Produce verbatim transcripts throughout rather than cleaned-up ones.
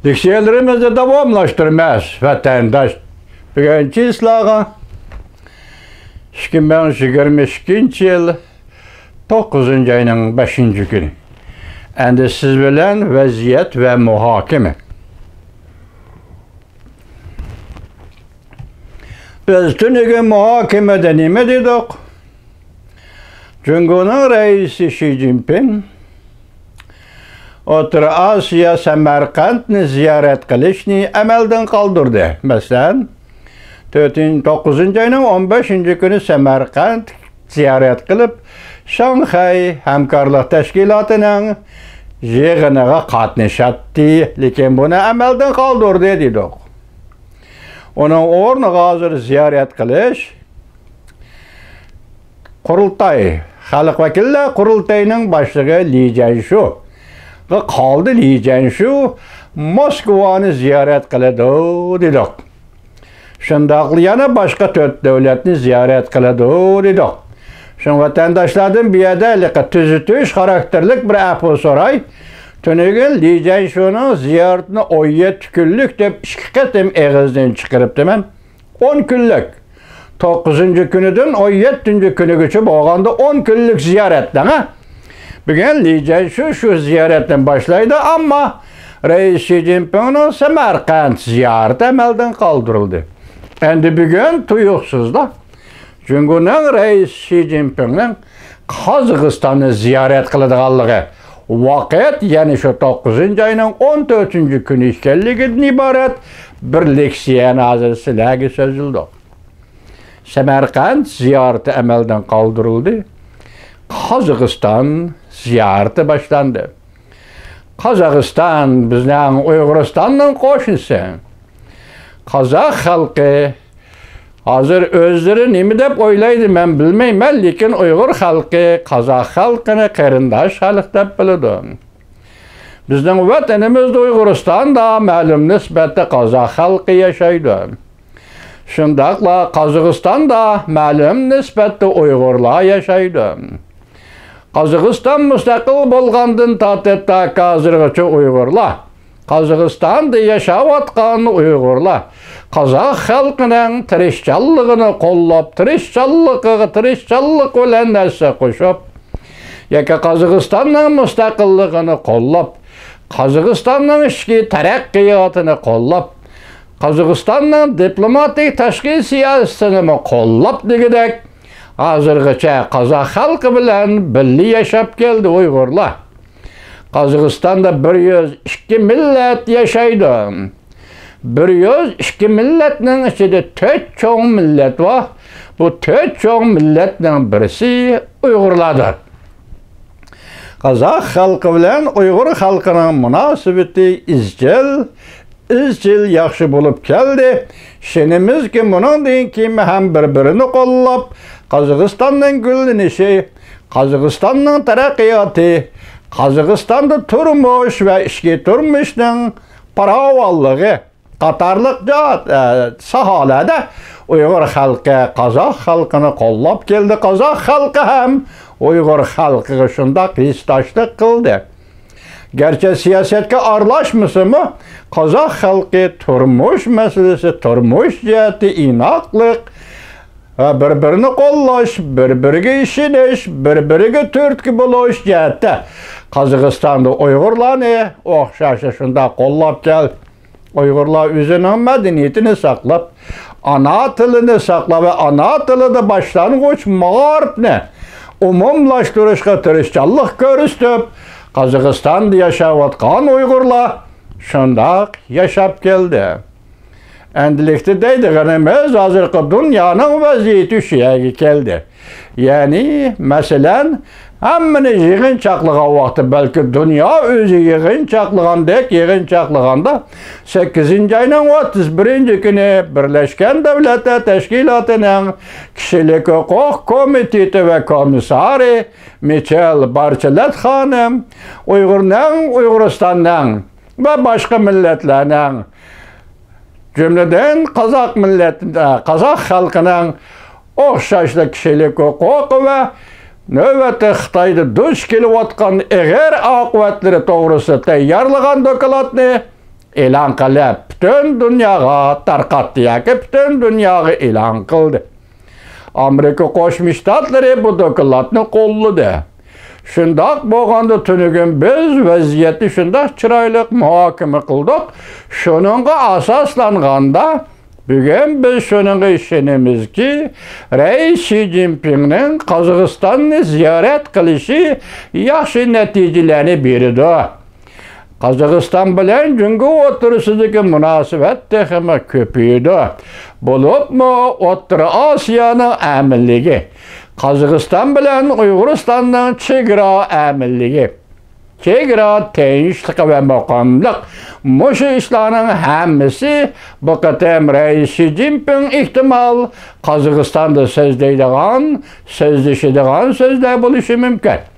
لېكسىيەلىرىمىزنى داۋاملاشتۇرىمىز، ۋەتەنداش. بۈگۈنكى سىلەرگە ئىككى مىڭ يىگىرمە ئىككىنچى يىل توققۇزىنچى ئاينىڭ بەشىنچى كۈنى. ئەمدى سىز بىلەن ۋەزىيەت ۋە مۇھاكىمە. بىز تۈنۈگۈن مۇھاكىمىدە نېمە دېدۇق؟ جۇڭگونىڭ رەئىسى شى جىنپىڭ ئوتتۇرا ئاسىيا سەمەرقەنتنى زىيارەت قىلىشنى ئەمەلدىن قالدۇردى. مەسىلەن، تۆتىنچى، توققۇزىنچى ئاينىڭ ئون بەشىنچى كۈنى سەمەرقەنت زىيارەت قىلىپ، شاڭخەي ھەمكارلىق تەشكىلاتىنىڭ يىغىنىغا قاتنىشاتتى، لېكىن بۇنى ئەمەلدىن قالدۇردى دېدۇق. ئۇنىڭ ئورنىغا ھازىر زىيارەت قىلىش قۇرۇلتاي، خەلق ۋەكىللەر قۇرۇلتىيىنىڭ باشلىقى لى جيەنشۇغا قالدى. لى جيەنشۇ موسكۋانى زىيارەت قىلىدۇ دېدۇق. شۇنداقلا يەنە باشقا تۆت دۆلەتنى زىيارەت قىلىدۇ دېدۇق. شۇڭا ۋەتەنداشلاردىن بۇ يەردە ھېلىقى تۈزىتىش خاراكتېرلىك بىر ئەپۇ سوراي. تۈنۈگۈن لى جيەنشۇنىڭ زىيارىتىنى ئون يەتتە كۈنلۈك دەپ ئىككى قېتىم ئېغىزدىن چىقىرىپتىمەن. ئون كۈنلۈك. توققۇزىنچى كۈنىدىن ئون يەتتىنچى كۈنىگىچە بولغاندا ئون كۈنلۈك زىيارەتنىڭ، ھە؟ بۈگۈن لى جيەنشۇ شۇ زىيارەتنى باشلايدۇ، ئەمما رەئىس شى جىنپىڭنىڭ سەمەرقەنت زىيارىتى ئەمەلدىن قالدۇرۇلدى. ئەمدى بۈگۈن تۇيۇقسىزلا جۇڭگونىڭ رەئىسى شى جىنپىڭنىڭ قازاقىستاننى زىيارەت قىلىدىغانلىقى ۋاقىت، يەنى شۇ توققۇزىنچى ئاينىڭ ئون تۆتىنچى كۈنى ئىكەنلىكىدىن ئىبارەت بىر لېكسىيەنى ھازىر سىلەرگە سۆزلىدۇق. سەمەرقەنت زىيارىتى ئەمەلدىن قالدۇرۇلدى. قازاقىستان زىيارىتى باشلاندى. قازاقىستان بىزنىڭ ئۇيغۇرىستاننىڭ قوشنىسى. قازاق خەلقى ھازىر ئۆزلىرى نېمە دەپ ئويلايدۇ، مەن بىلمەيمەن، لېكىن ئۇيغۇر خەلقى قازاق خەلقىنى قېرىنداش خەلق دەپ بىلىدۇ. بىزنىڭ ۋەتىنىمىزدە ئۇيغۇرىستاندا مەلۇم نىسبەتتە قازاق خەلقى ياشايدۇ. شۇنداقلا قازاقىستاندا مەلۇم نىسبەتتە ئۇيغۇرلار ياشايدۇ. قازاقىستان مۇستەقىل بولغاندىن تارتىپ تاكى ھازىرغىچە ئۇيغۇرلار، قازاقىستاندا ياشاۋاتقان ئۇيغۇرلار قازاق خەلقىنىڭ تىرىشچانلىقىنى قوللاپ، تىرىشچانلىقىغا تىرىشچانلىق بىلەن ھەسسە قوشۇپ، ياكى قازاقىستاننىڭ مۇستەقىللىقىنى قوللاپ، قازاقىستاننىڭ ئىچكى تەرەققىياتىنى قوللاپ، قازاقىستاننىڭ دىپلوماتىك تاشقى سىياسىتىنىمۇ قوللاپ دېگۈدەك، ھازىرغىچە قازاق خەلقى بىلەن بىللە ياشاپ كەلدى ئۇيغۇرلار. قازاقىستاندا بىر يۈز ئىككى مىللەت ياشايدۇ. بىر يۈز ئىككى مىللەتنىڭ ئىچىدە تۆت چوڭ مىللەت بار. بۇ تۆت چوڭ مىللەتنىڭ بىرسى ئۇيغۇرلاردۇر. قازاق خەلقى بىلەن ئۇيغۇر خەلقىنىڭ مۇناسىۋىتى ئىزچىل، ئىزچىل ياخشى بولۇپ كەلدى. ئىشىنىمىزكى، مۇنىڭدىن كېيىنمۇ ھەم بىر-بىرىنى قوللاپ، قازاقىستاننىڭ گۈللىنىشى، قازاقىستاننىڭ تەرەققىياتى، قازاقىستاندا تۇرمۇش ۋە ئىچكى تۇرمۇشنىڭ پاراۋانلىقى قاتارلىق جاھات، ئە، ساھەلەردە ئۇيغۇر خەلقى قازاق خەلقىنى قوللاپ كەلدى. قازاق خەلقى ھەم ئۇيغۇر خەلقىگە شۇنداق ھېسداشلىق قىلدى. گەرچە سىياسەتكە ئارىلاشمىسىمۇ، قازاق خەلقى تۇرمۇش مەسىلىسى، تۇرمۇش جەھەتتە ئىناقلىق، ۋە بىر-بىرىنى قوللاش، بىر-بىرىگە ئىشىنىش، بىر-بىرىگە تۈرتكە بولۇش جەھەتتە قازاقىستاندا ئۇيغۇرلارنى ئوخشاشلا شۇنداق قوللاپ كەل. ئۇيغۇرلار ئۆزىنىڭ مەدەنىيىتىنى ساقلاپ، ئانا تىلىنى ساقلاپ ۋە ئانا تىلىدا باشلانغۇچ مائارىپنى ئومۇملاشتۇرۇشقا تىرىشچانلىق كۆرسىتىپ، قازاقىستاندا ياشاۋاتقان ئۇيغۇرلار شۇنداق ياشاپ كەلدى. ئەمدىلىكتە دەيدىغىنىمىز، ھازىرقى دۇنيانىڭ ۋەزىيىتى شۇ يەرگە كەلدى. يەنى، مەسىلەن، ھەممىنى يىغىنچاقلىغان ۋاقتى، بەلكى دۇنيا ئۆزى يىغىنچاقلىغاندەك يىغىنچاقلىغاندا، سەككىزىنچى ئاينىڭ ئوتتۇز بىرىنچى كۈنى بىرلەشكەن دۆلەتلەر تەشكىلاتىنىڭ كىشىلىك ھوقۇق كومىتېتى ۋە كومىسسارى مىچېل بارچېلېت خانىم ئۇيغۇرنىڭ، ئۇيغۇرىستاننىڭ ۋە باشقا مىللەتلەرنىڭ، جۈملىدىن قازاق مىللەت، قازاق خەلقىنىڭ ئوخشاشلا كىشىلىك ھوقۇقى ۋە نۆۋەتتە خىتايدا دۇچ كېلىۋاتقان ئېغىر ئاقىۋەتلىرى توغرىسىدا تەييارلىغان دوكلاتنى ئېلان قىلىپ، پۈتۈن دۇنياغا تارقاتتى ياكى پۈتۈن دۇنياغا ئېلان قىلدى. ئامېرىكا قوشما شتاتلىرى بۇ دوكلاتنى قوللىدى. شۇنداق بولغاندا، تۈنۈگۈن بىز ۋەزىيەتنى شۇنداق چىرايلىق مۇھاكىمە قىلدۇق. شۇنىڭغا ئاساسلانغاندا، بۈگۈن بىز شۇنىڭغا ئىشىنىمىزكى، رەئىس شى جىنپىڭنىڭ قازاقىستاننى زىيارەت قىلىشى ياخشى نەتىجىلەرنى بېرىدۇ. قازاقىستان بىلەن جۇڭگو ئوتتۇرىسىدىكى مۇناسىۋەت تېخىمۇ كۆپىيىدۇ. بولۇپمۇ ئوتتۇرا ئاسىيانىڭ ئەمىنلىكى، قازاقىستان بىلەن ئۇيغۇرىستاننىڭ چېگرا ئەمىنلىكى، چېگرا تىنچلىقى ۋە مۇقىملىق، مۇشۇ ئىشلارنىڭ ھەممىسى بۇ قېتىم رەئىس شى جىنپىڭ ئېھتىمال قازاقىستاندا سۆزلەيدىغان، سۆزلىشىدىغان سۆزلەر بولۇشى مۇمكىن.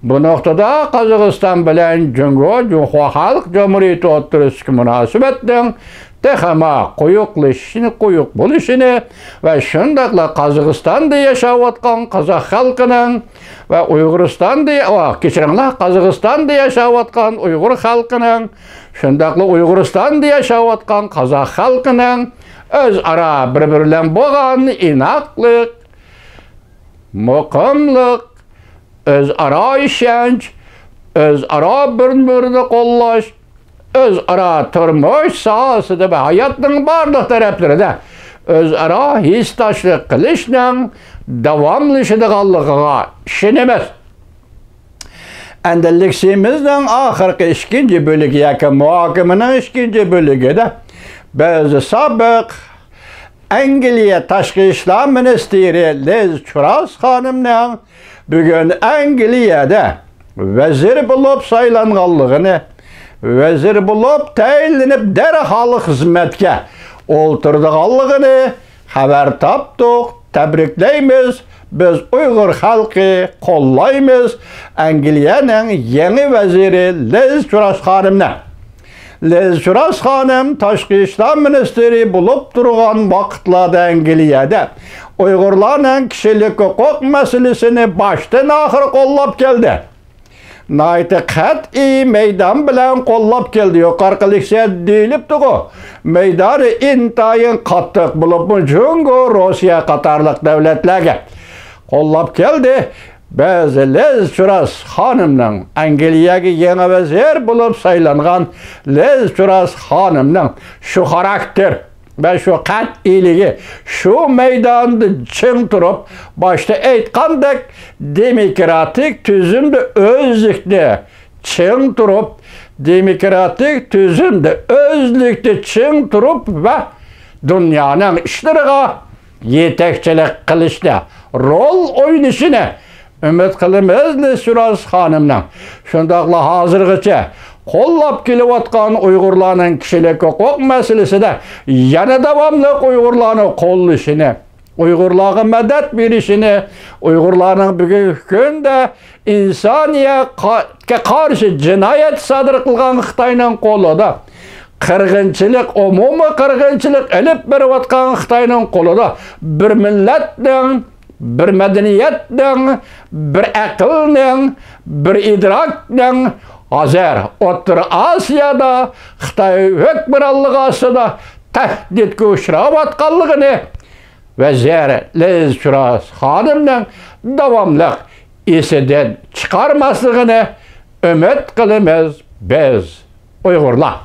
بۇ نۇقتىدا قازاقىستان بىلەن جۇڭگو، جۇڭخۇا خەلق جۇمھۇرىيىتى ئوتتۇرىسىدىكى مۇناسىۋەتنىڭ تېخىمۇ قويۇقلىشىشىنى، قويۇق بولۇشىنى ۋە شۇنداقلا قازاقىستاندا ياشاۋاتقان قازاق خەلقىنىڭ ۋە ئۇيغۇرىستاندا، ۋە، كەچۈرۈڭلار، قازاقىستاندا ياشاۋاتقان ئۇيغۇر خەلقىنىڭ، شۇنداقلا ئۇيغۇرىستاندا ياشاۋاتقان قازاق خەلقىنىڭ ئۆزئارا بىر-بىرى بىلەن بولغان ئىناقلىق، مۇقىملىق، ئۆزئارا ئىشەنچ، ئۆزئارا بىر-بىرىنى قوللاش، ئۆزئارا تۇرمۇش ساھەسىدە ۋە ھاياتنىڭ بارلىق تەرەپلىرىدە ئۆزئارا ھېسداشلىق قىلىشنىڭ داۋاملىشىدىغانلىقىغا ئىشىنىمىز. ئەندىلىكسىمىزنىڭ ئاخىرقى ئىككىنچى بۆلىكى ياكى مۇھاكىمىنىڭ ئىككىنچى بۆلىكىدە بىز سابىق ئەنگلىيە تاشقى ئىشلار مىنىستىرى لىز تۇراس خانىمنىڭ بۈگۈن ئەنگلىيەدە ۋەزىر بولۇپ سايلانغانلىقىنى، ۋەزىر بولۇپ تەيىنلىنىپ دەرھال خىزمەتكە ئولتۇرىدىغانلىقىنى خەۋەر تاپتۇق. تەبرىكلەيمىز. بىز ئۇيغۇر خەلقى قوللايمىز ئەنگلىيەنىڭ يېڭى ۋەزىرى لىز تۇراس خانىمنى. لىز تۇراس خانىم تاشقى ئىشلار مىنىستىرى بولۇپ تۇرغان ۋاقىتلاردا ئەنگلىيەدە ئۇيغۇرلارنىڭ كىشىلىك ھوقۇق مەسىلىسىنى باشتىن ئاخىر قوللاپ كەلدى. ناھايىتى قەتئىي مەيدان بىلەن قوللاپ كەلدى. يۇقىرىقى لېكسىيە دېيىلىپتىغۇ، مەيدانى ئىنتايىن قاتتىق بولۇپمۇ جۇڭگو، روسىيە قاتارلىق دۆلەتلەرگە قوللاپ كەلدى. بىز لىز تۇراس خانىمنىڭ، ئەنگلىيەگە يېڭى ۋەزىر بولۇپ سايلانغان لىز تۇراس خانىمنىڭ شۇ خاراكتېر ۋە شۇ قەتئىيلىكى، شۇ مەيداندا چىڭ تۇرۇپ، باشتا ئېيتقاندەك، دېموكراتىك تۈزۈمدە ئۆزلۈكنى چىڭ تۇرۇپ، دېموكراتىك تۈزۈمدە ئۆزلۈكتە چىڭ تۇرۇپ ۋە دۇنيانىڭ ئىشلىرىغا يېتەكچىلىك قىلىشتا رول ئوينىشىنى ئۈمىد قىلىمىز، لىز تۇراس خانىمنىڭ شۇنداقلا ھازىرغىچە قوللاپ كېلىۋاتقان ئۇيغۇرلارنىڭ كىشىلىك ھوقۇق مەسىلىسىدە يەنە داۋاملىق ئۇيغۇرلارنى قوللىشىنى، ئۇيغۇرلارغا مەدەت بېرىشىنى، ئۇيغۇرلارنىڭ بۈگۈنكى كۈندە ئىنسانىيەتكە قارشى جىنايەت سادىر قىلغان خىتاينىڭ قولىدا، قىرغىنچىلىق، ئومۇمىي قىرغىنچىلىق ئېلىپ بېرىۋاتقان خىتاينىڭ قولىدا بىر مىللەتنىڭ، بىر مەدەنىيەتنىڭ، بىر ئەقىلنىڭ، بىر ئىدراكنىڭ ھازىر ئوتتۇرا ئاسىيادا خىتاي ھۆكمرانلىقى ئاستىدا تەھدىتكە ئۇچراۋاتقانلىقىنى ۋەزىر لىز تۇراس خانىمنىڭ داۋاملىق ئېسىدىن چىقارماسلىقىنى ئۈمىد قىلىمىز بىز ئۇيغۇرلار.